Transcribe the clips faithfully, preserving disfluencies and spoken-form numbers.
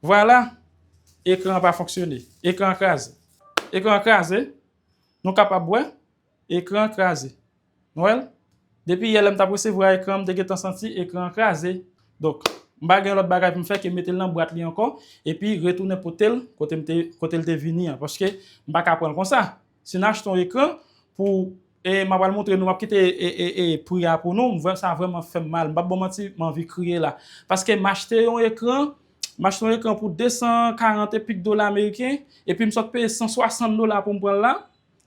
Vwala, ekran an pa fonksyone. Ekran an kraze. Ekran an kraze. Nou kapab wè, ekran an kraze. Nou wè l? Depi yè lè m t ap resevwa ekran an, m te gentan santi ekran an kraze. Donk, m pa gen lòt bagay pou m fè ke mete l nan bwat li ankò, epi retounen pote l kote m te, kote l te vini an, paske m pa ka pran l konsa. Si n achte yon ekran pou, e m ap al montre nou, m ap kite e, e, e, pri a pou nou, m vrè, sa vrèman fè m mal. M p ap ba w manti, m anvi kriye la. Paske m achte yon ekran, m achte yon ekran pou de san karant epik dola ameriken, epi m sot peye san swasant dola pou m pran l la,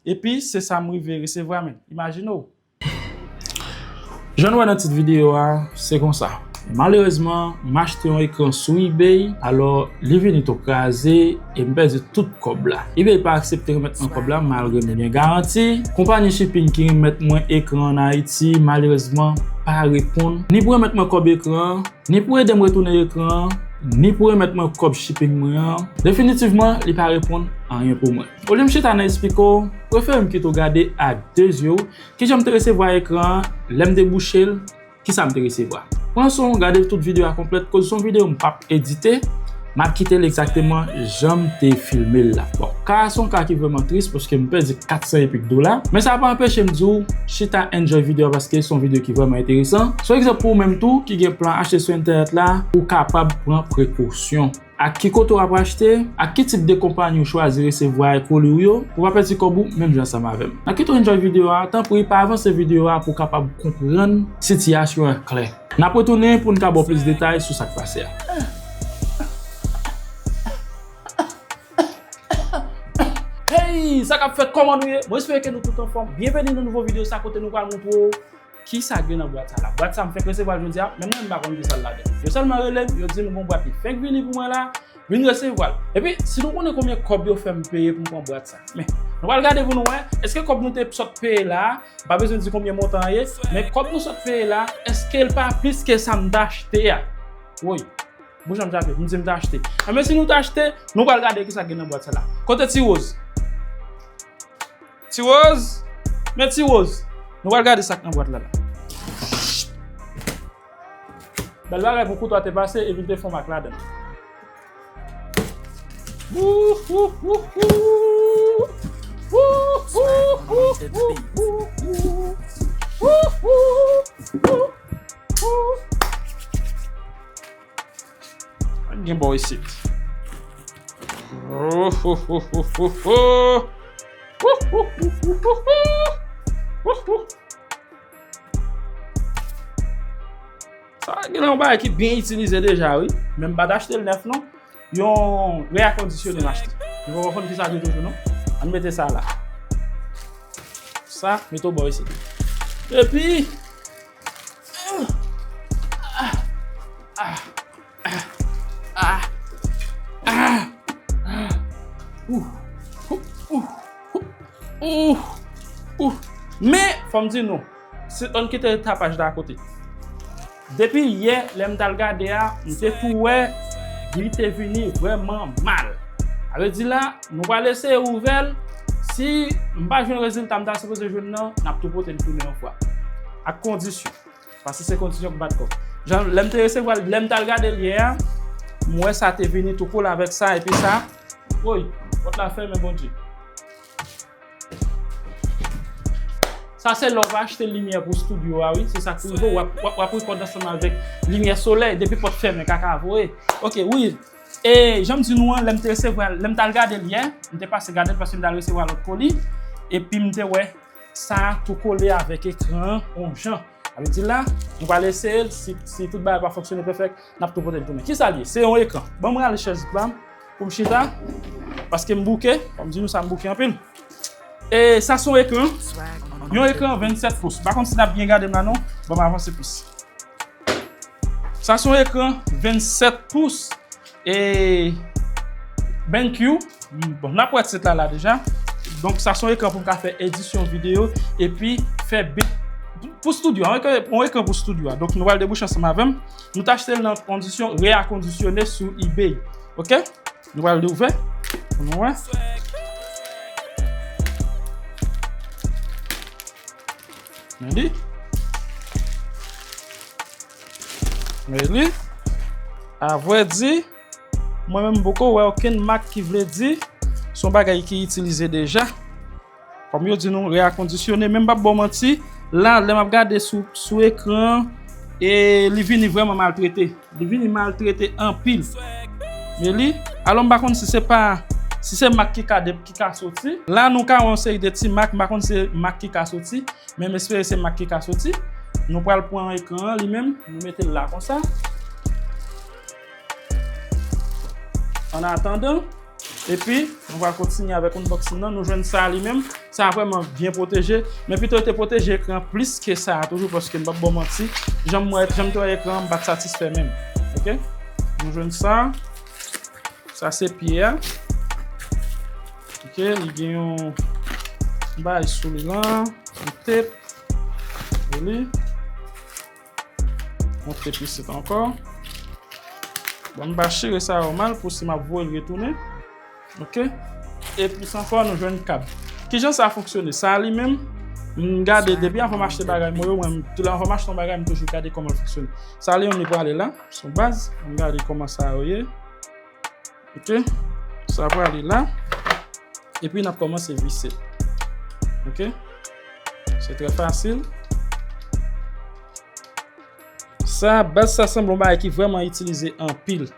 epi se sa m rive resevwa, men. Imajine w. Jan nou wè nan tit videyo a, se konsa. Malerezman, m achte yon ekran sou eBay, alò, li vini tou kraze, e m pèdi tout kòb la. eBay pa aksepte remèt mwen kòb la, malgre m gen garanti. Konpayi shipping ki remèt mwen ekran an Ayiti, malerezman, pa reponn. Ni pou remèt mwen kòb ekran an, ni pou ede m retounen ekran an, ni pou remèt mwen kòb shipping mwen an. Definitivman, li pa reponn anyen pou mwen. Olye m chita nan esplike w, prefere m kite w gade ak de zye w kijan m te resevwa ekran an, lè m debouche l, kisa m te resevwa. Pran swen w, gade tout videyo a konplèt, koz se yon videyo m p ap edite, m ap kite l egzakteman jan m te filme l la. Bon, ka a se yon ka ki vrèman tris, paske m pèdi kat san epik dola, men sa pa anpeche m di w, chita enjoy videyo a, paske se yon videyo ki vrèman enteresan. Se yon egzanp pou ou menm tou ki gen plan achte sou entènèt la, ou kapab pran prekosyon. Ak ki kote w ap achte, ak ki tip de konpayi w chwazi resevwa koli w yo, pou w pa pèdi kòb ou menm jan ansanm avè m. N ap kite w enjoy videyo a, tanpri pa avanse videyo a pou w kapab konprann sitiyasyon an klè. N ap retounen pou n ka ba w plis detay sou sa k pase a. Hey, sa k ap fèt, kòman nou ye? Mwen espere ke nou tout anfòm. Byenveni nan nouvo videyo sa kote nou pral montre w kisa gen nan bwat sa la. Bwat sa m fenk resevwa l jodi a, menm mwen m pa konn kisa l ladan. Yo sèlman rele m, yo di m gon bwat li fenk vini pou mwen la, vin resevwa l. Epi, si nou konnen konbyen kòb yo fè m peye pou m pran bwat sa. Men, nou pral gade pou nou wè, èske kòb nou te sot peye la a, m pa bezwen di konbyen montan an ye, men kòb nou sot peye la, èske l pa plis ke sa m t achte a? Woy, bouch an m chape, m di m t achte. Enben, si nou t achte, nou pral gade kisa gen nan bwat sa la. Kote ti woz? Ti woz, men ti woz. Nou pral gade sa k nan bwat la la. Bèl bagay pou kouto a te pase epi l te fè yon mak ladan l. Wouhouhouhou. Wouhouhouhou. Wouhouhouhou. Gen bò isit. Sa gen yon bagay ki byen itilize deja, wi. Men m pa t achte l nèf, non. Yon reakondisyone m achte. M poko konn kisa l ye toujou, non. Ann mete sa la. Sa, mete w bò isit. Epi, men, fò m di nou, se, ann kite tapaj la akote. Depi yè, lè m t al gade a, m te tou wè li te vini vrèman mal. Sa vle di la, nou pral eseye ouvè l. Si m pa jwenn rezilta m ta sipoze jwenn nan, n ap tou pote l tounen yon fwa. Ak kondisyon. Paske se kondisyon k bat kò. Jan, lè m te resevwa l, lè m t al gade l yè a, m wè sa te vini tou kole avèk sa, epi sa, woy, pòt la fèmen, Bondye. Sa se lè w va achte limyè pou estidyo a, wi. Se sa k rive w, w ap, w ap, w ap rekòd ansanm avèk limyè solèy, depi pòt fèmen, kaka voye. Oke, wi. E jan m di nou an, lè m te resevwa, lè m t al gade l yè, m te pase gade l paske m t al resevwa lòt koli, epi m te wè sa tou kole avèk ekran an, yon jan. Sa vle di la, nou pral eseye l, si, si tout bagay pa fonksyone pèfèk, n ap tou pote l tounen. Kisa l ye? Se yon ekran. Ban m rale chèz pa m pou m chita, paske m bouke, fò m di nou sa, m bouke anpil. E sa se yon ekran, yon ekran vennsèt pous. M pa konn si n ap byen gade m la non, ban m avanse plis. Sa se yon ekran vennsèt pous e BenQ. Bon, n ap wè tit la la deja. Donk, sa se yon ekran pou m ka fè edisyon videyo epi fè bit pou estidyo a. Yon ekran, yon ekran pou estidyo a. Donk, nou pral debouche ansanm avè m. Nou t achte l nan kondisyon reakondisyone sou eBay. Oke? Nou pral ouvè pou nou wè. Men li. Men li. Avrèdi, Mwen menm m poko wè okenn mak ki vle di se yon bagay ki itilize deja. Kòm yo di nou reakondisyone, men m p ap ba w manti, la, lè m ap gade sou, sou ekran an, e li vini vrèman maltrete. Li vini maltrete anpil. Men li, alò m pa konn si se pa, si se mak ki ka de, ki ka soti. La, nou ka wè yon seri de ti mak, m pa konn si se mak ki ka soti, men m espere se mak ki ka soti. Nou pral pran ekran an li menm, nou mete l la konsa. An atandan, epi, nou pral kontinye avèk unboxing nan. Nou jwenn sa li menm. Sa vrèman byen pwoteje. Men pito yo te pwoteje ekran plis ke sa a toujou, paske m p ap ba w manti. Jan m wè, jan m te wè ekran an, m pa t satisfè menm. Oke? Nou jwenn sa. Sa se pye a. Oke? Li gen yon bagay sou li lan. Yon tep. Li. Yon tep isit ankò. Bon, m pa chire sa yo mal pou si m ap voye l retounen. Oke? E plis ankò, nou jwenn kab. Kijan sa fonksyone? Sa li menm, m gade depi anvan m achte bagay mwen yo, mwen, tou lè anvan m achte yon bagay, m toujou gade kòman l fonksyone. Sa li menm, li prale la, sou baz, m gade kòman sa yo ye. Oke? Sa prale la. Epi n ap kòmanse vise. Oke? Se trè fasil. Sa, baz sa sanble yon bagay ki vrèman itilize anpil.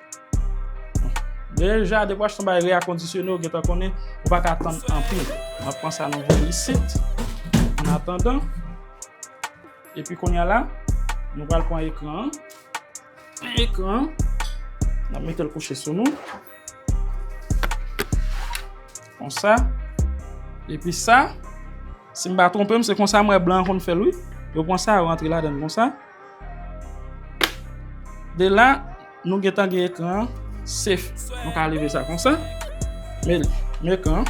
Deja, depi w achte yon bagay reakondisyone, ou gentan konnen, ou pa ka tann anpil. N ap pran sa nou voye isit. An atandan. Epi kounye a la, nou pral pran ekran an. Ekran an, n ap mete l kouche sou nou. Konsa. Epi sa, si m pa twonpe m, se konsa m wè blan an konn fè l, wi. Yo pran sa, yo rantre ladan l konsa. De la, nou gentan gen ekran an safe. Nou ka leve sa konsa. Men li, men ekran an.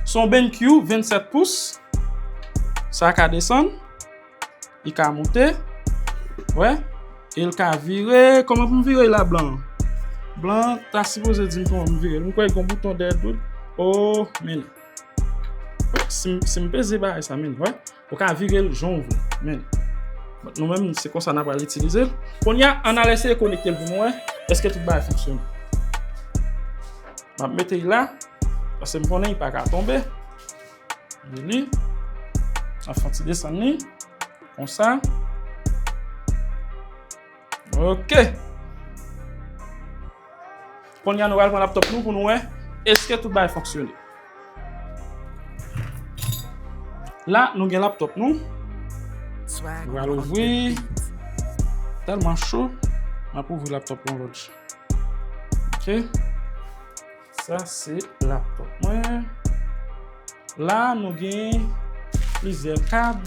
Se yon BenQ vennsèt pous. Sa ka desann. Li ka moute. Wè. E l ka vire. Kòman pou m vire la, blan an? Blan an ta sipoze di m kòman pou m vire l. M kwè gen yon bouton dèyè tout. Oh, men. Si m, si m peze bagay sa, men, wè. Ou ka vire l jan w vle. Men. Nou menm, se konsa n ap pral itilize l. Kounye a, ann al eseye konekte l pou nou wè èske tout bagay fonksyone. M ap mete l la, paske m konnen li pa ka tonbe. Li, n ap fè yon ti desann li. Konsa. Oke. Kounye a, nou pral pran laptop nou pou nou wè èske tout bagay fonksyone. La, nou gen laptop nou. Nou pral ouvri. Tèlman cho, m ap ouvri laptop lan lòt jan. Oke. Sa se laptop mwen. La, nou gen plizyè kab.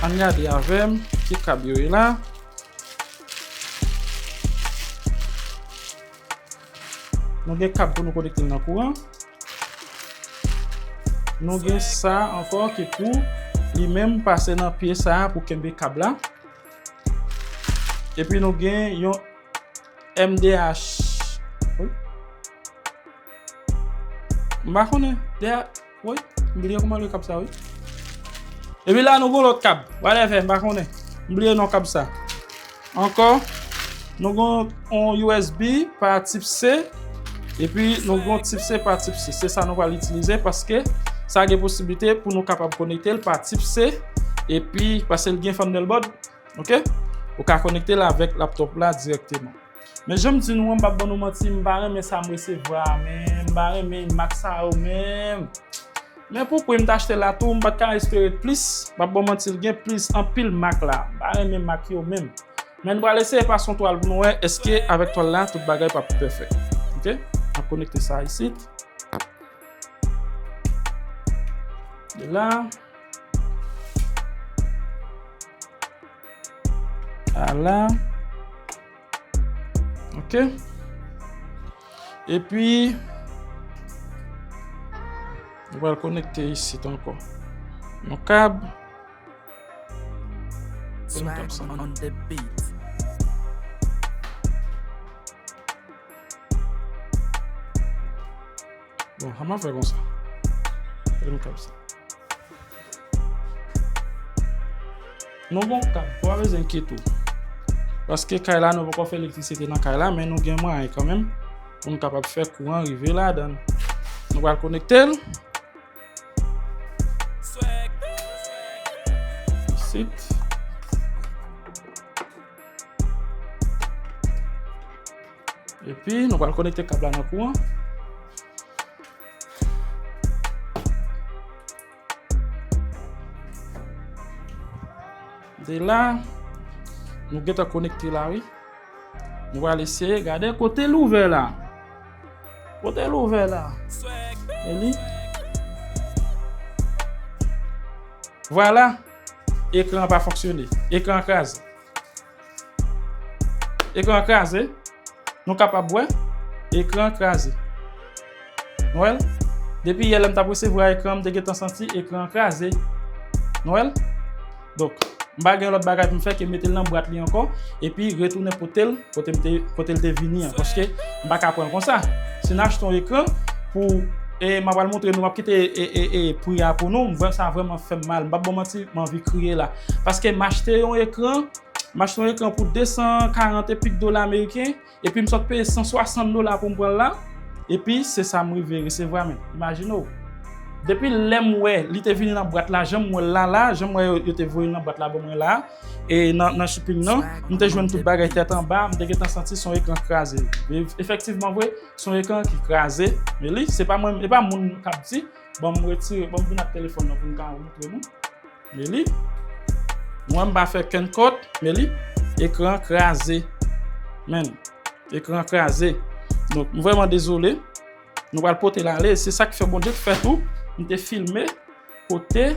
Ann gade avè m ki kab yo ye la. Nou gen kab pou nou konekte l nan kouran. Nou gen sa ankò ki pou li menm pase nan pye sa a pou kenbe kab la. Epi nou gen yon M D H. Wi. M pa konnen. D H, wi. M bliye kòman rele kab sa, wi. Epi la, nou gen lòt kab. Whatever, m pa konnen. M bliye non kab sa. Ankò, nou gen yon U S B pa tip C. Epi, nou gen yon tip C pa tip C. Se sa nou pral itilize paske sa gen posiblite pou nou kapab konekte l pa tip C. Epi, paske l gen Thunderbolt. Oke? Ou ka konekte l avèk laptop la dirèkteman. Men jan m di nou an, m p ap ban nou manti, m pa renmen sa m resevwa a, men m pa renmen mak sa yo menm. Men pou pri m t achte l la tou, m pa t ka espere plis. M p ap ban manti, l gen plis, anpil mak la. M pa renmen mak yo menm. Men n pral eseye pase yon twal pou nou wè èske avèk twal la, tout bagay p ap pèfèk. Oke? M ap konekte sa isit. De la. Ala. Oke. Epi, nou pral konekte isit ankò. Yon kab. Pou nou kab sa. Bon, ann fè konsa. Pou nou kab sa. Nou gen yon kab, ou pa bezwen enkyete w. Paske kay la, nou poko fè elektrisite nan kay la, men nou gen mwayen kanmenm. pou n kapab fè kouran rive ladan l. Nou pral konekte l. Isit. Epi, nou pral konekte kab la nan kouran. De la, nou gentan konekte la, wi. Nou pral eseye gade kote l ouvè la. Kote l ouvè la? E li. Vwala, ekran an pa fonksyone. Ekran an kraze. Ekran an kraze. Nou kapab wè, ekran an kraze. Nou wè l? Depi yè lè m t ap resevwa ekran an, m te gentan santi ekran an kraze. Nou wè l? Donk, m pa gen lòt bagay pou m fè ke mete l nan bwat li ankò, epi retounen pote l kote m te, kote l te vini an, paske m pa ka pran l konsa. Si n achte yon ekran pou, e, m ap pral montre nou, m ap kite, e, e, e, pri a pou nou, m vrè-, sa vrèman fè m mal. M p ap ba w manti, m anvi kriye la. Paske m achte yon ekran, m achte yon ekran pou de san karant epik dola ameriken, epi m sot peye san swasant dola pou m pran l la, epi se sa m rive resevwa, men. Imajine w. Depi lè m wè li te vini nan bwat la, jan m wè l la, la, jan m wè yo, yo te voye l nan bwat la ban mwen la, e nan, nan shipping nan, m te jwenn tout bagay tèt anba, m te gentan santi se yon ekran kraze. E, efektivman vre, se yon ekran ki kraze, men li, se pa mwen, e pa moun k ap di, ban m retire, ban m vin ak telefòn nan pou m ka montre nou. Men li. Mwen m pa fè kenn kòt, men li. Ekran kraze. Men, ekran kraze. Donk, m vrèman dezole. Nou pral pote l ale. Se sa k fè Bondye k fè tou. M te filme kote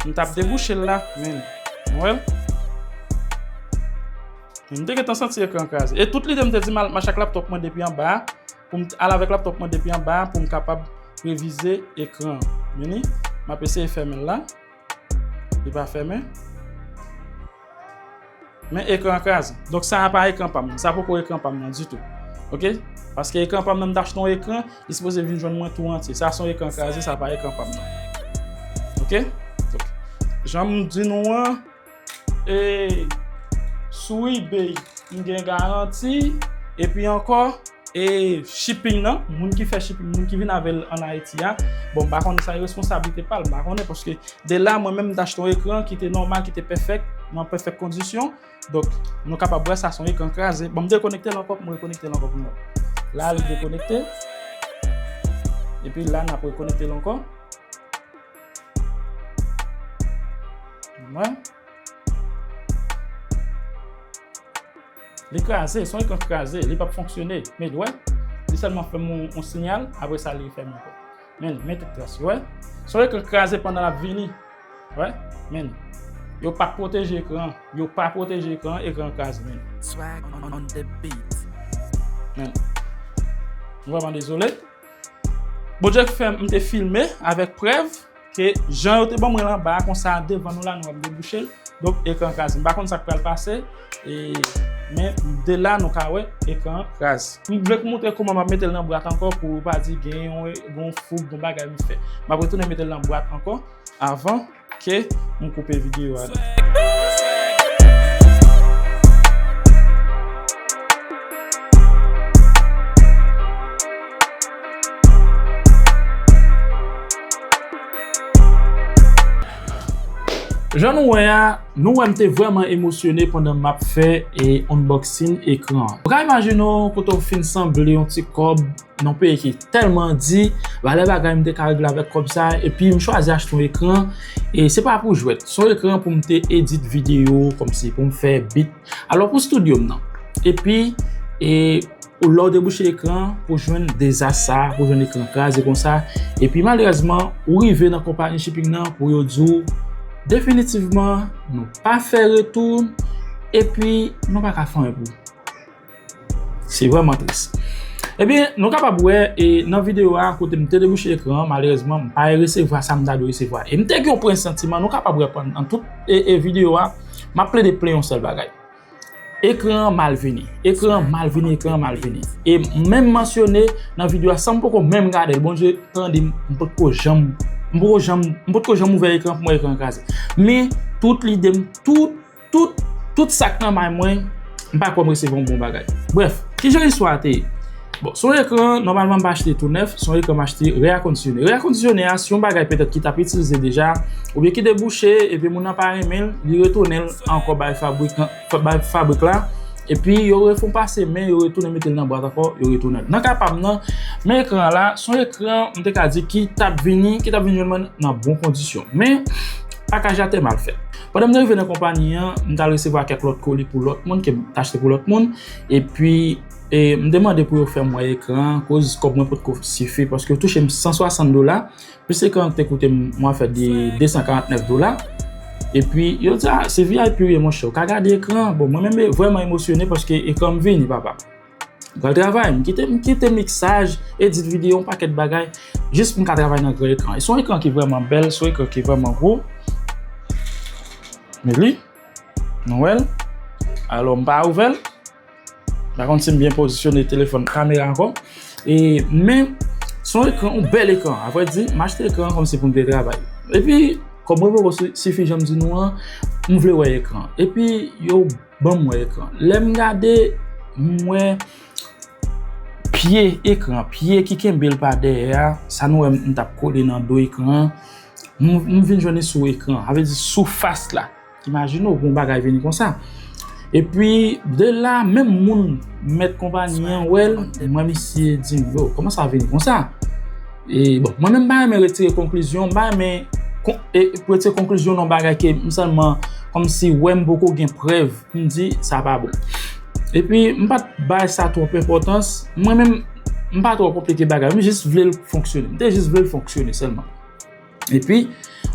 m t ap debouche l la. Men, nou wè l? M te gentan santi ekran kraze. E tout lide m te di m al mache ak laptòp mwen depi anba a, pou m al avèk laptòp mwen depi anba a, pou m kapab revize ekran an. Men li, m ap eseye fèmen l la. Li pa fèmen. Men ekran an kraze. Donk sa a pa ekran pa m nan. Sa poko ekran pa m nan ditou. Oke? Paske ekran pa m nan, m t achte yon ekran, li sipoze vin jwenn mwen tou antye. Sa se yon ekran kraze, sa pa ekran pa m nan. Oke? Donk, jan m di nou an, e, sou eBay, m gen garanti, epi ankò, e, shipping nan, moun ki fè shipping, moun ki vin avè l ann Ayiti a, bon, m pa konnen sa e responsablite pa l, m pa konnen, paske de la, mwen menm, m t achte yon ekran ki te nòmal, ki te pèfèk, nan pèfèk kondisyon. Donk, nou kapab wè sa se yon ekran kraze. Bon, m dekonekte l ankò, m rekonekte l ankò pou nou. La, li dekonekte. Epi la, n ap rekonekte l ankò. Mwen. Li kraze, se yon ekran kraze, li p ap fonksyone. Men, wè, li sèlman fè m yon, yon siyal, apre sa, li fèmen ankò. Men, men tout tras yo, wè. Se yon ekran kraze pandan l ap vini. Wè, men. Yo pa pwoteje ekran, yo pa pwoteje ekran, ekran kraze, men. Swag on, on the beat. Men. M vrèman dezole. Bondye k fè m te filme avèk prèv ke jan yo te ban mwen l anba a konsa devan nou la, nou ap debouche l. Donk, ekran kraze. M pa konn sa k pral pase, e, men de la, nou ka wè ekran kraze. M vle montre kòman m ap mete l nan bwat ankò pou pa di gen yon, gen yon foug, gen yon bagay m fè. M ap retounen mete l nan bwat ankò avan ke m koupe videyo a. Jan nou wè a, nou wè m te vrèman emosyone pandan m ap fè, e, unboxing ekran an. Ou ka imajine w kote w fin sanble yon ti kòb nan yon peyi ki tèlman di, valè bagay m te ka regle avèk kòb sa, epi m chwazi achte yon ekran, e se pa pou jwèt. Se yon ekran pou m te edit videyo, kòmsi pou m fè beat. Alò pou studio m nan. Epi, e, ou lè w debouche ekran pou jwenn dezas sa, pou jwenn ekran kraze konsa. Epi malerezman, ou rive nan konpayi shipping nan pou yo di w definitivman nou pa fè retou, epi nou pa ka fè anyen pou ou. Se vrèman tris. Ebyen, nou kapab wè, e, nan videyo a, kote m te debouche ekran an, malerezman, m pa resevwa sa m ta dwe resevwa. E m te gen yon presantiman, nou kapab wè pandan tout, e, e, videyo a, m ap plede plenn yon sèl bagay. Ekran an mal vini. Ekran an mal vini, ekran an mal vini. E m menm mansyone nan videyo a, san m poko menm gade l, Bondye tande m, m potko janm, m poko janm, m potko janm ouvè ekran pou m wè ekran an kraze. Men, tout lide m, tout, tout, tout sa k nan may mwen, m pa kwè m resevwa yon bon bagay. Brèf, kijan istwa a te ye? Bon, se yon ekran, nòmalman m pa achte tou nèf, se yon ekran m achte reakondisyone. Reakondisyone a, se yon bagay petèt ki t ap itilize deja, oubyen ki debouche, epi moun nan pa renmen l, li retounen l ankò bay fabrik, bay fabrik la, epi yo refè yon pase men, yo retounen mete l nan bwat ankò, yo retounen l. Nan ka pa m nan, men ekran an la, se yon ekran, m te ka di, ki t ap vini, ki t ap vin jwenn mwen nan bon kondisyon. Men, pakaj la te mal fèt. Pandan m te rive nan konpayi an, m t al resevwa kèk lòt koli pou lòt moun, ke m t achte pou lòt moun, epi e m te mande pou yo fè m wè ekran an, koz kòb mwen potko sifi, paske yo touche m san swasant dola, plis ekran an te koute m yon afè de de san karant nèf dola. Epi, yo di, "Ah, se V I P ou ye, monchè, ou ka gade ekran an." Bon, mwen menm, vrèman emosyone, paske ekran m vini, papa. M pral travay, m kite, m kite miksaj, edit videyo, yon pakèt bagay, jis pou m ka travay nan gran ekran. E se yon ekran ki vrèman bèl, se yon ekran ki vrèman gwo. Men li, nou wè l. Alò, m pa ouvè l. M pa konn si m byen pozisyone telefòn kamera ankò. E, men, se yon ekran, yon bèl ekran. Avrèdi, m achte ekran an kòmsi pou m te travay. Epi, kòb mwen poko si- sifi, jan m di nou an, m vle wè ekran. Epi, yo ban m wè ekran. Lè m gade, m wè pye ekran, pye ki kenbe l pa dèyè a, sa nou wè m t ap kole nan do ekran an, m, m vin jwenn li sou ekran, sa vle di sou fas la. Imajine w pou yon bagay vini konsa. Epi, de la, menm moun, mèt konpayi an, wè l, mwen, misye di m, "Yo, kòman sa vini konsa?" E, bon, mwen menm, m pa renmen retire konklizyon, m pa renmen kon- e, retire konklizyon nan bagay ke m sèlman, kòmsi, wè m poko gen prèv, m di, "Sa pa bon." Epi, m pa t bay sa twòp enpòtans. Mwen menm, m pa twò konplike bagay. M jis vle l fonksyone. M te jis vle l fonksyone sèlman. Epi,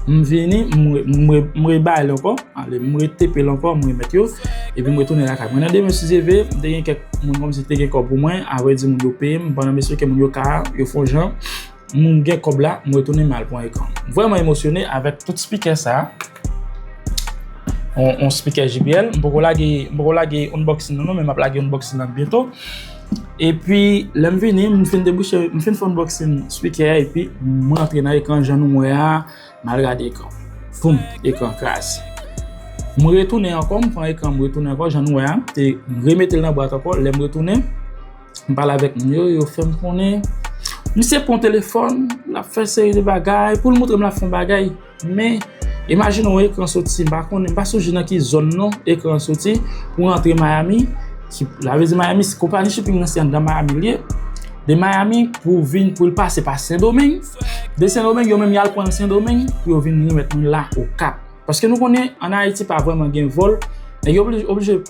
m vini, m re- m re- m rebay l ankò. Ale, m retepe l ankò, m remèt yo. Epi, m retounen lakay mwen. Nan demen, si Dye vle, m te gen kèk moun kòmsi te gen kòb pou mwen. Avrèdi, moun yo peye m. Pandan m esplike moun yo ka, yo fè yon jan. M gen kòb la, m retounen m al pran ekran. Vrèman emosyone avèk tout spikè sa. On, on spikè J B L. M poko lage, m poko lage unboxing nan non, men m ap lage unboxing nan byento. Epi, lè m vini, m fin debouche, m fin fè unboxing spikè a, epi m rantre nan ekran jan nou wè a, m al gade ekran. Poum, ekran kraze. M retounen ankò, m pran ekran, m retounen ankò, jan nou wè a, te remete l nan bwat ankò, lè m retounen, m pale avèk moun yo, yo fè m konnen. Misye pran telefòn, l ap fè seri de bagay, pou l montre m l ap fè yon bagay. Men, imajine w ekran soti, m pa konnen, m pa sonje nan ki zòn non, ekran soti, pou rantre Miami, ki, sa vle di Miami, se konpayi shipping nan se anndan Miami l ye. De Miami pou vin, pou l pase pa Sendomeng. De Sendomeng, yo menm y al pran l Sendomeng, pou yo vin remèt nou la Okap. Paske nou konnen, ann Ayiti pa vrèman gen vòl, nèg yo oblije, oblije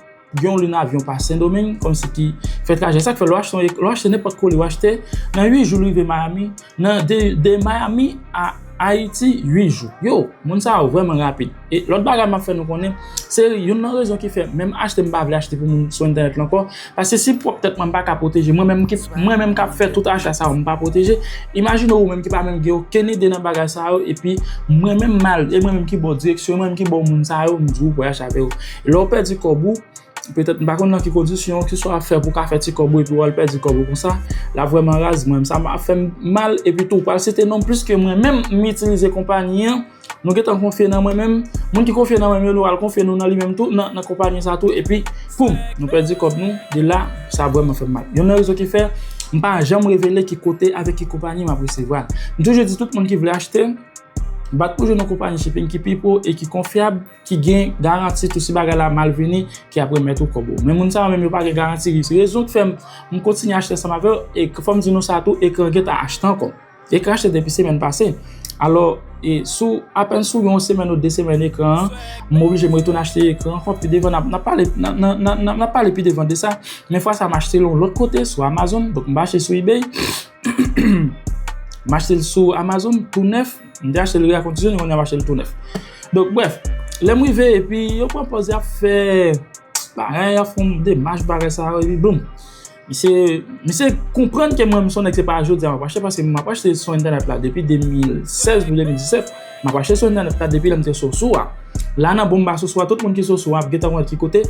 gen yon liy avyon pa Sendomeng, kòmsi ki fè trajè. Sa k fè lè w achte, lè w achte nenpòt koli, w achte, nan uit jou li rive Miami, nan de, de Miami a Ayiti, uit jou. Yo, moun sa yo vrèman rapid. E lòt bagay m ap fè nou konnen, se youn nan rezon ki fè menm achte m pa vle achte pou moun sou entènèt la ankò, paske si pwòp tèt mwen m pa ka pwoteje, mwen menm ki, mwen menm k ap fè tout acha sa yo m pa pwoteje, imajine w ou menm ki pa menm gen okenn ide nan bagay sa yo, epi mwen menm m al, e mwen menm ki ba w direksyon, e mwen menm ki ba w moun sa yo, m di w pou w achte avè yo. E lè w pèdi kòb ou, petèt m pa konn nan ki kondisyon, ki sa w ap fè pou w ka fè ti kòb ou epi w al pèdi kòb ou konsa, l ap vrèman raz. Mwen menm sa m ap fè m mal, epi tou, w pral site non m pliske mwen menm m itilize konpayi an, nou gentan konfye nan mwen menm, moun ki konfye nan mwen menm yo, nou al konfye nou nan li menm tou, nan, nan konpayi sa tou, epi, poum, nou pèdi kòb nou, de la, sa vrèman fè m mal. Youn nan rezon ki fè, m pa janm revele ki kote avèk ki konpayi m ap resevwa l. M toujou di tout moun ki vle achte, bat pou jwenn yon konpayi shipping ki pi pwo e ki konfyab, ki gen garanti tou si bagay la mal vini, ki ap remèt ou kòb ou. Men moun sa yo menm yo pa gen garanti. Rezon k fè m, m kontinye achte ansanm avè yo, e fò m di nou sa tou, ekran gentan achte ankò. Ekran achte depi semèn pase. Alò, e sou, apèn sou yon semèn ou de semèn ekran an, m oblije m retounen achte ekran ankò, pi devan n ap, n ap pale, n ap, n ap, n ap, n ap pale pi devan de sa. Men fwa sa m achte l yon lòt kote, sou Amazon, donk m pa achte sou eBay. M achte l sou Amazon, tou nèf. M te achte l reakondisyone, kounye a m achte l tou nèf. Donk, brèf, lè m rive, epi yo pran pòz y ap fè bagay, y ap fè yon demach bagay sa yo, epi boum. Misye, misye konprann ke mwen, m se yon nèg, se pa jodi a m ap achte, paske m ap achte sou entènèt la depi de mil sèz pou de mil disèt. M ap achte sou entènèt la depi lè m te Soso a. La nan Bonba Soso a, tout moun ki Soso a ap gentan wè ki kote,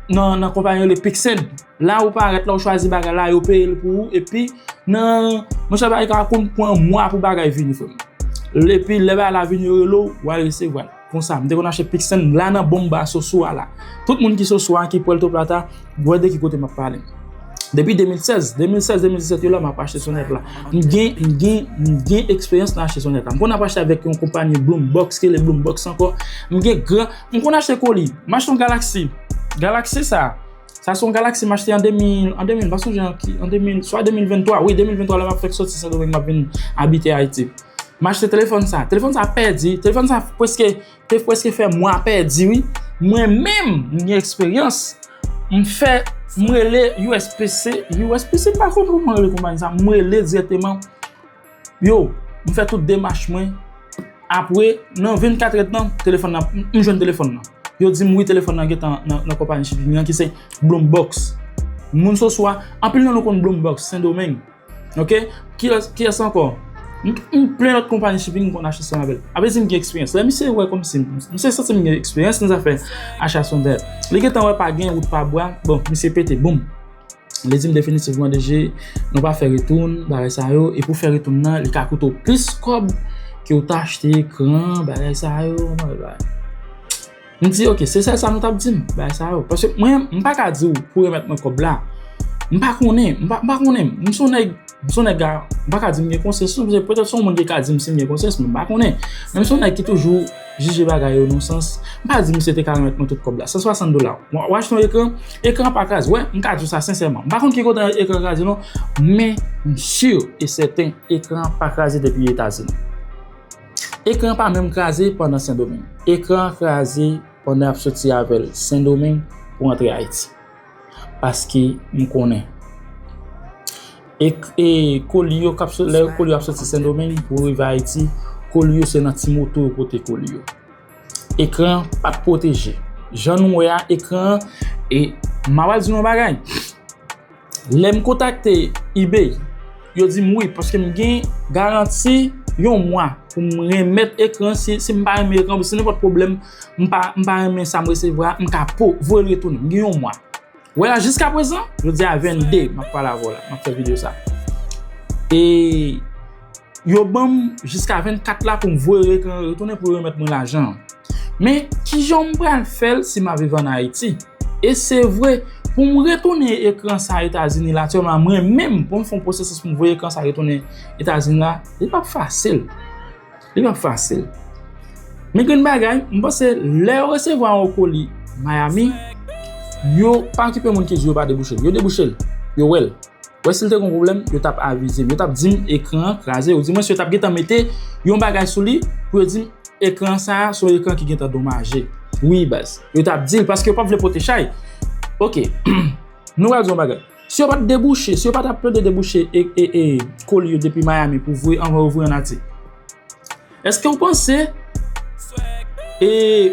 nan, nan konpayi rele Pixend. La ou parèt, la ou chwazi bagay la, yo peye l pou ou, epi nan, monchè, bagay ka konn pran mwa pou bagay vini, frè m. Epi lè bagay la vini, yo rele w, w al resevwa l. Konsa, m te konn achte Pixend la nan Bonba Soso a la. Tout moun ki Soso a, ki Puerto Plata, wè de ki kote m ap pale. Depi de mil sèz, de mil sèz, de mil disèt yo la, m ap achte sonèt la. M gen, m gen, m gen eksperyans nan achte sonèt la. M konn ap achte avèk yon konpayi Bloombox, ki rele Bloombox ankò. M gen gran, m konn achte koli. M achte yon Galaxy. Galaxy sa, sa se yon Galaxy m achte an de mil, an de mil, m pa sonje an ki, an de mil, swa de mil venntwa, wi, de mil venntwa, lè m ap fèk soti Sendomeng, m ap vin abite Ayiti. M achte telefòn sa. Telefòn sa pèdi. Telefòn sa preske, te preske fè mwa pèdi, wi. Mwen menm, m gen eksperyans. M fè, m rele U S P C, U S P C, m pa konn kòman rele konpayi sa. M rele dirèkteman. Yo, m fè tout demach mwen. Apre, nan vennkat èdtan, telefòn nan, m, m jwenn telefòn nan. Yo di m wi, telefòn nan gentan nan, nan konpayi shipping nan ki se Bloombox. Moun Soswa, anpil nan nou konn Bloombox, Sendomeng. Ok? Kiyès, kiyès ankò? M, m plen lòt konpayi shipping m konn achte ansanm avè l. Apre di m gen eksperyans. Lè misye wè kòmsi, misye santi m gen eksperyans nan zafè acha sonèt. Li gentan wè pa gen wout pa bwa. Bon, misye pete, boum. Li di m definitivman, D J, nou pa fè retoun, bagay sa yo. E pou fè retoun nan, li ka koute w plis kòb ke w ta achte ekran, bagay sa yo. Bagay. M di, ok, se sèl sa nou t ap di m, bagay sa yo. Paske mwen, m pa ka di w pou remèt mwen kòb la. M pa konnen, m pa, m pa konnen. M se yon nèg, m se yon nèg a, m pa ka di m gen konsyans, non, petèt se yon moun ki ka di m si m gen konsyans, men m pa konnen. Men m se yon nèg ki toujou jije bagay yo nan sans. M pa di misye te ka remèt mwen tout kòb la. San swasant dola. W, w achte yon ekran, ekran pa kraze. Wè, m ka di w sa sensèman. M pa konn ki kote ekran kraze non, men m si e sèten ekran pa kraze depi Etazini. Ekran pa menm kraze pandan Sendomeng. Ekran kraze pandan y ap soti avè l Sendomeng pou antre Ayiti. Paske m konnen. E, e koli yo k ap sot, lè koli yo ap soti Sendomeng pou rive Ayiti, koli yo se nan ti moto yo pote koli yo. Ekran pa t pwoteje. Jan nou wè a, ekran, e m a pral di nou yon bagay. Lè m kontakte eBay, yo di m wi, paske m gen garanti yon mwa pou m remèt ekran si, si m pa renmen ekran, si nenpòt pwoblèm, m pa, m pa renmen sa m resevwa, m ka po, voye l retounen. M gen yon mwa. Wè la, jiskaprezan, jodi a vennde, m ap pale avè w la, m ap fè videyo sa. E yo ban m jiska vennkat la pou m voye ekran an retounen pou yo remèt mwen lajan an. Men, kijan m pral fè l si m ap viv ann Ayiti? E se vre, pou m retounen ekran sa Etazini la, aktyèlman, mwen menm, pou m fè yon pwosesis pou m voye ekran sa retounen Etazini la, li p ap fasil. Li p ap fasil. Men gen bagay, m panse lè yo resevwa yon koli Miami, yo pa okipe moun ki di yo pa debouche l. Yo debouche l. Yo wè l. Wè si l te gen pwoblèm, yo t ap avize m. Yo t ap di m ekran an kraze. Ou di mwen si yo t ap gentan mete yon bagay sou li pou yo di m ekran sa a se yon ekran ki gentan domaje. Wi, baz. Yo t ap di l paske yo p ap vle pote chay. Ok. Nou pral di yon bagay. Si yo pa t debouche, si yo pa t ap plede debouche e, e, e, koli yo depi Miami pou voye anvan yo voye ann Ayiti, èske w panse e,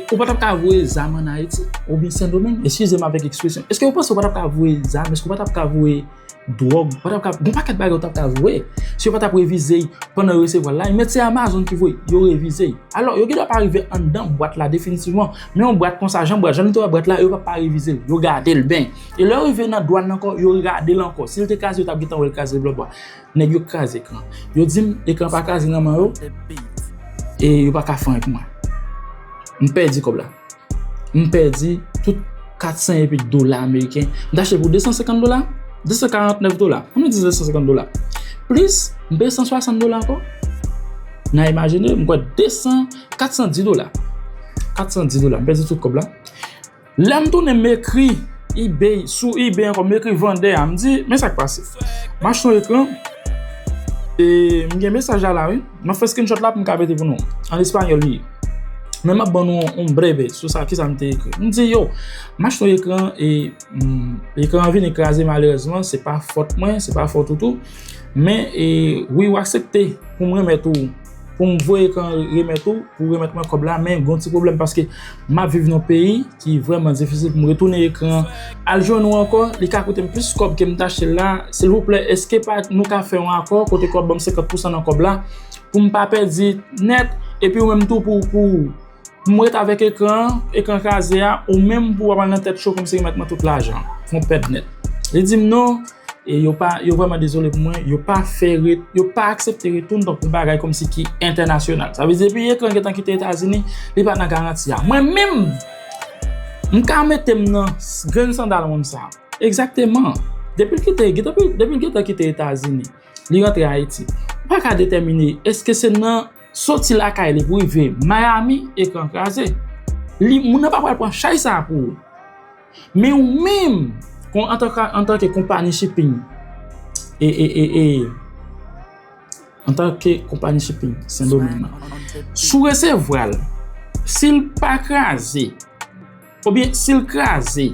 ou pa t ap ka voye zam ann Ayiti? Oubyen Sendomeng? Eskize m avèk ekspresyon. Èske w panse ou pa t ap ka voye zam? Èske w pa t ap ka voye dwòg? Ou pa t ap ka, gon pakèt bagay ou t ap ka voye. Si yo pa t ap revize l pandan yo resevwa l la, men se Amazon ki voye, yo revize l. Alò, yo gendwa pa rive anndan bwat la definitivman. Men yon bwat konsa, jan bwat, jan nou te wè bwat la, yo p ap pa revize l. Yo gade l byen. E lè yo rive nan dwàn nan ankò, yo gade l ankò. Si l te kraze, yo t ap gentan wè l kraze lòt bò. Nèg yo kraze ekran. Yo di m, ekran pa kraze nan men yo. E yo pa ka fè anyen pou mwen. M pèdi kòb la. M pèdi tout kat san epi dola ameriken. M t achte pou de san senkant dola, de san karant nèf dola. Ann nou di de san senkant dola. Plis, m peye san swasant dola ankò. N a imajine, m kwè de san, kat san dis dola. Kat san dis dola. M pèdi tout kòb la. Lè m tounen, m ekri eBay, sou eBay ankò, m ekri vandè a, m di, men sa k pase. M achte yon ekran, e m gen mesaj la la, wi. M ap fè screenshot la pou m ka mete pou nou. An espanyòl li ye. Men m ap ban nou yon breve sou sa, kisa m te ekri. M di, yo, m achte yon ekran, e, mm, ekran an vin kraze malerezman, se pa fòt mwen, se pa fòt ou tou. Men, e, wi, ou aksepte pou m remèt ou, pou m voye ekran remèt ou, pou w remèt mwen kòb la, men gon ti pwoblèm paske m ap viv nan yon peyi ki vrèman difisil pou m retounen ekran an al jwenn ou ankò, li ka koute m plis kòb ke m t achte l la. Silvouplè, èske pa nou ka fè yon akò kote ke w ap ban m senkant pousan nan kòb la pou m pa pèdi nèt, epi ou menm tou pou, pou, pou m ret avèk ekran an, ekran kraze a, ou menm pou w ap al nan tèt cho kòmsi remèt mwen tout lajan an, fè yon pèd nèt. Li di m non, e yo pa, yo vrèman dezole pou mwen, yo pa fè re-, yo pa aksepte retoun, donk yon bagay kòmsi ki entènasyonal. Sa vle di depi ekran gentan kite Etazini, li pa nan garanti a. Mwen menm, m ka mete m nan s-, grenn sandal moun sa. Egzakteman. Depi l kite, depi, depi l gentan kite Etazini, li rantre Ayiti. Ou pa ka detèmine èske se nan soti lakay li pou rive Miami ekran kraze. Li, moun nan pa pral pran chay sa pou ou. Men ou menm, kon, antanke, antanke konpayi shipping, e, e, e, e, antanke konpayi shipping Sendomeng nan, si w resevwa l, si l pa kraze, oubyen si l kraze,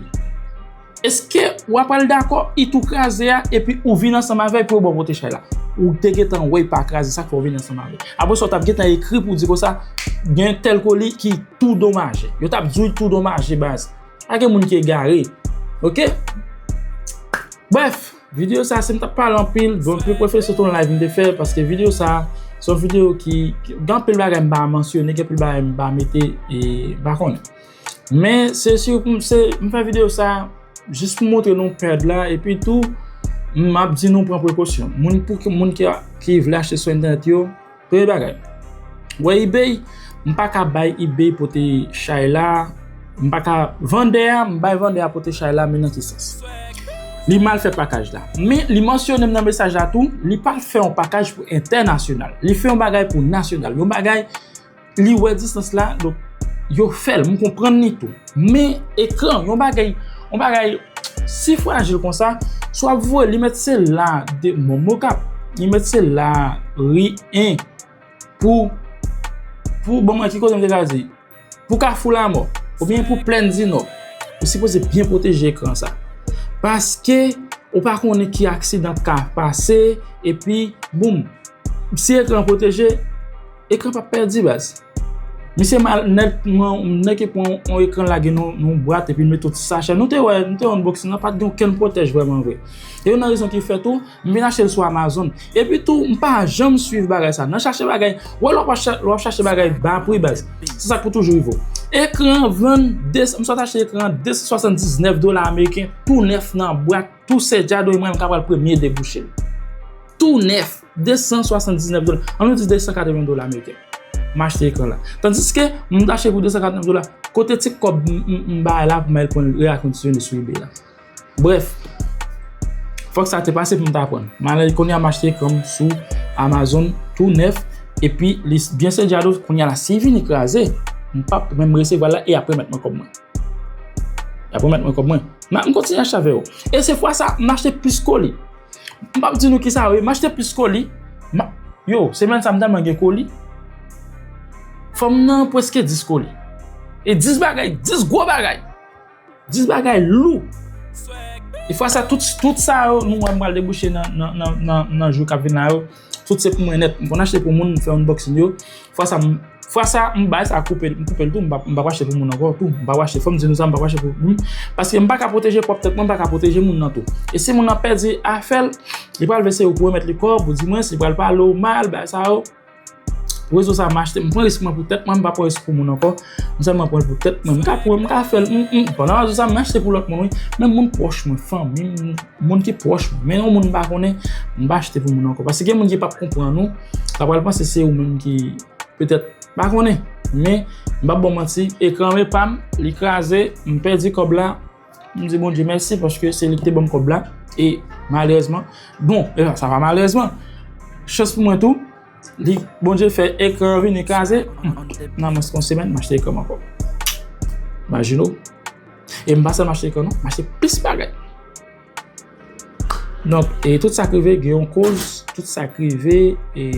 èske w ap pral dakò li tou kraze a, epi ou vin ansanm avè l pou yo ba w pote chay la? Ou te gentan wè l pa kraze, sa k fè w vin ansanm avè l. Apre sa, w t ap gentan ekri pou di konsa, gen tèl koli ki tou domaje. Yo t ap di w tou domaje, baz. Pa gen moun ki egare. Oke? Brèf, videyo sa, si m t ap pale anpil, bon, m te prefere se t on live m te fè, paske videyo sa, se yon videyo ki, ki, gen anpil bagay m pa mansyone, gen anpil bagay m pa mete, e, m pa konnen. Men, se si pou m, se, m fè videyo sa, jis pou montre nou pèd la, epi tou, m ap di nou pran prekosyon. Moun pou ki, moun ki, ki vle achte sou entènèt yo, premye bagay. Wè eBay, m pa ka bay eBay pote chay la, m pa ka, vandè a, m bay vandè a pote chay la, men nan ki sans? Li mal fè pakaj la. Men, li mansyone m nan mesaj la tou, li pa fè yon pakaj pou entènasyonal. Li fè yon bagay pou nasyonal. Yon bagay, li wè distans la, donk, yo fè l, m konprann li tou. Men, ekran, yon bagay, yon bagay si frajil konsa, si w ap voye, li mèt se la, de, bon, Mokap, li mèt se la, ri en, pou, pou, bon, mwen, ki kote m te ka di? Pou Kafou Lamò, oubyen pou Plèn di Nò, ou sipoze byen pwoteje ekran sa. Paske, ou pa konnen ki aksidan k ka pase, epi, boum, si ekran pwoteje, ekran p ap pèdi, baz. Misye mal nèt, mwen, nèg ki pran yon ekran lage nan yon bwat epi l mete yon ti sachè. Nou te wè, nou te wè unboxing nan, pa t gen okenn pwotèj vrèman vre. E youn nan rezon ki fè tou, m vin achte l sou Amazon. Epi tou, m pa janm swiv bagay sa. Nan chache bagay, wè lè w ap cha-, lè w ap chache bagay ba pri, baz. Se sa k pou toujou rive w. Ekran an vann, de, m sot achte ekran an de san swasanndiznèf dola ameriken, tou nèf nan bwat, tou sèdjado, e mwen menm k ap pral premye debouche l. Tou nèf, de san swasanndiznèf dola. Ann nou di de san katreven dola ameriken. M achte ekran la. Tandiske, m t achte pou de san katreven dola. Kote ti kòb m, m, m bay la pou m al pran l reakondisyone sou eBay la? Brèf, fòk sa te pase pou m ta pran. Malè, kounye a m achte ekran m sou Amazon tou nèf, epi li s-, byen sèdjado, kounye a la, si vini kraze, m p ap menm resevwa l la, e ap remèt mwen kòb mwen. Y ap remèt mwen kòb mwen. M, m kontinye achte avè yo. E se fwa sa, m achte plis koli. M p ap di nou kisa yo ye, m achte plis koli. M a-, yo, semèn sa m tèlman gen koli. Fò m nan prèske dis koli. E dis bagay, dis gwo bagay. Dis bagay lou. E fwa sa, tout, tout sa yo, nou wè m pral debouche nan, nan, nan, nan, nan jou k ap vin la yo. Tout se pou mwen nèt. M konn achte pou moun, m fè unboxing yo. Fwa sa, m, fwa sa, m bay sa koupe, m koupe l tou, m p ap, m p ap achte pou moun ankò tou. M p ap achte, fò m di nou sa, m p ap achte pou moun. Paske m pa ka pwoteje pwòp tèt mwen, m pa ka pwoteje moun nan tou. E si moun nan pèdi afè l, li pral veye ou pou remèt li kòb, ou di mwen, si li pral pale w mal, bagay sa yo. Rezo sa, m achte, m pran risk mwen pou tèt mwen, m pa pran risk pou moun ankò. M sèlman pran l pou tèt mwen. M ka pran, m ka fè l, m, m, pandan m ap di sa, m achte pou lòt moun, wi. Men moun pwòch mwen, fanmi m, moun ki pwòch mwen. Men yon moun m pa konnen, m pa achte pou moun ankò. Paske gen moun ki p ap konprann ou, k ap pral panse se ou menm ki petèt pa konnen. Men, m p ap ba w manti, ekran an e pa m, li kraze, m pèdi kòb la. M di Bondye mèsi paske se li ki te ban m kòb la. E malerèzman, bon, e sa pa malerèzman. Chans pou mwen tou, li, Bondye fè ekran an vini kraze. Hmm. Nan mwens ke yon semèn, m achte ekran m ankò. Imajine w. E m pa sèlman achte ekran non, m achte plis bagay. Donk, e tout sa k rive gen yon koz, tout sa k rive, e,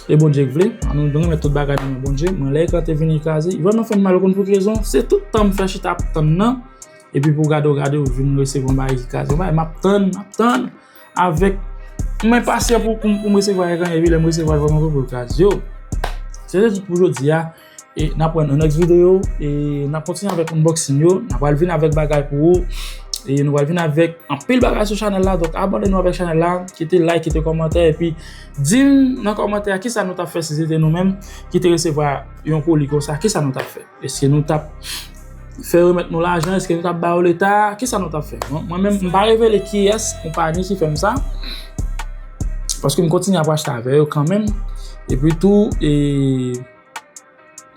e Bondye k vle. Ann nou remèt tout bagay nan men Bondye. Mwen, lè ekran te vini kraze, li vrèman fè m mal, ou konn pou ki rezon? Se tout tan m fè chita ap tann nan, epi pou gade w gade w vin resevwa yon bagay ki kraze. Yon bagay m ap tann, m ap tann avèk, m enpasyan pou, pou, pou m resevwa ekran, epi lè m resevwa l vrèman vre pou l kraze. Yo, se te tout pou jodi a. E n ap wè nan next video. E n ap kontinye avèk unboxing yo. N ap pral vin avèk bagay pou ou. E nou pral vin avèk anpil bagay sou chanèl la. Donk, abòne nou avèk chanèl la. Kite like, kite kòmantè. Epi di m nan kòmantè a kisa nou t ap fè si se te nou menm ki te resevwa yon koli konsa. Kisa nou t ap fè? Èske nou t ap fè remèt nou lajan? Èske nou t ap ba yo leta? Kisa nou t ap fè? Mwen, mwen menm, m pa revele kiyès konpayi ki fè m sa. Paske m kontinye ap achte avè yo kanmenm. Epi tou, e,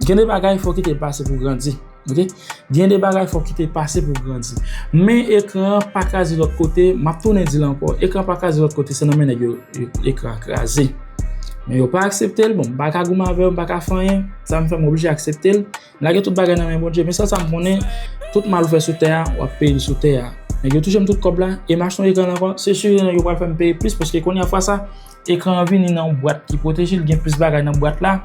gen de bagay fò w kite l pase pou grandi. Ok? Gen de bagay fòk kite pase pou grandi. Men ekran an pa kraze lòt kote, m ap tounen di l ankò, ekran pa kraze lòt kote, se nan men nèg yo ekran kraze. Men yo pa aksepte l, bon, m pa ka goumen avè yo, m pa ka fè anyen, sa m fè m oblije aksepte l. M lage tout bagay nan men Bondye, men sèl sa m konnen, tout mal ou fè sou tè a, w ap peye l sou tè a. Nèg yo touche m tout kòb la, e m achte yon ekran ankò, se si nèg yo pral fè m peye plis, paske kounye a fwa sa, ekran an vini nan yon bwat ki pwoteje, l gen plis bagay nan bwat la.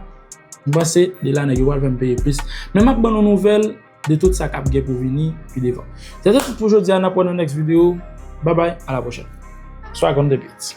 M panse de la nèg yo pral fè m peye plis. Men m ap ban nou nouvèl de tout sa k ap gen pou vini pi devan. Se te tout pou jodi a, n ap wè nan next video. Bye bye, à la prochaine. Swag on the beat.